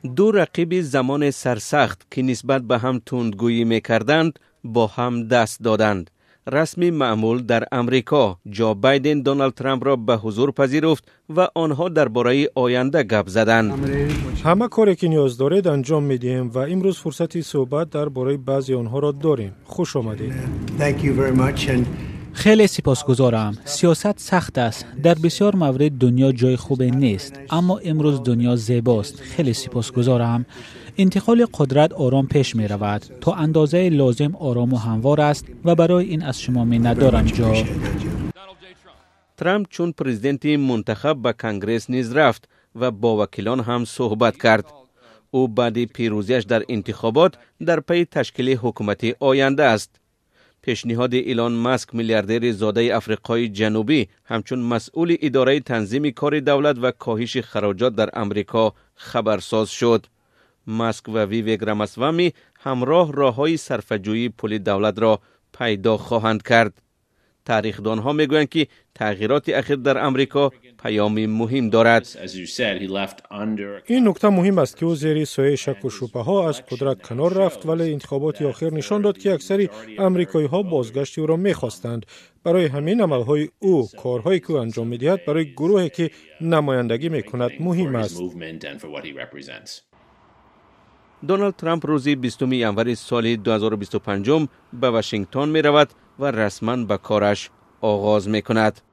Ду рақиби замоне сарсахт, ки нисбат ба ҳам тундгӯӣ мекарданд, бо ҳам даст доданд. Расми маъмул дар Амрико, Ҷо Байден Доналд Трампро ба ҳузур пазируфт ва онҳо дар бораи оянда гап заданд. Ҳама коре, ки ниёз доред, анҷом медиҳем ва имрӯз фурсати суҳбат дар бораи баъзе онҳоро дорем. Хуш омадед. Хеле сипосгузорам. Сиёсат сахт аст. Дар бисёр маврид дунё ҷои хубе нест, аммо имрӯз дунё зебост. Хеле сипосгузорам. Интиқоли қудрат ором пеш меравад, то андозаи лозим орому ҳамвор аст ва барои ин аз шумо миннатдорам, Ҷо. Трамп чун президенти мунтахаб ба Конгресс низ рафт ва бо вакилон ҳам суҳбат кард. Ӯ баъди пирӯзиаш дар интихобот дар пайи ташкили ҳукумати оянда аст. Пешниҳоди Илон Маск, миллиардери зодаи Африқои Ҷанубӣ, ҳамчун масъули идораи танзими кори давлат ва коҳиши хароҷот дар Амрико хабарсоз шуд. Маск ва Вивек Рамасвами ҳамроҳ роҳҳои сарфаҷӯии пули давлатро пайдо хоҳанд кард. Тарихдонҳо мегӯянд, ки тағйироти ахир дар Амрико паёми муҳим дорад. Ин нукта муҳим аст, ки ӯ зери сояи шаку шубҳаҳо аз қудрат канор рафт, вале интихоботи охир нишон дод, ки аксари амрикоиҳо бозгашти ӯро мехостанд. Барои ҳамин амалҳои ӯ, корҳое, ки ӯ анҷом медиҳад, барои гурӯҳе, ки намояндагӣ мекунад, муҳим аст. Доналд Трамп рӯзи 20 январи соли 2025 ба Вашингтон меравад ва расман ба кораш оғоз мекунад.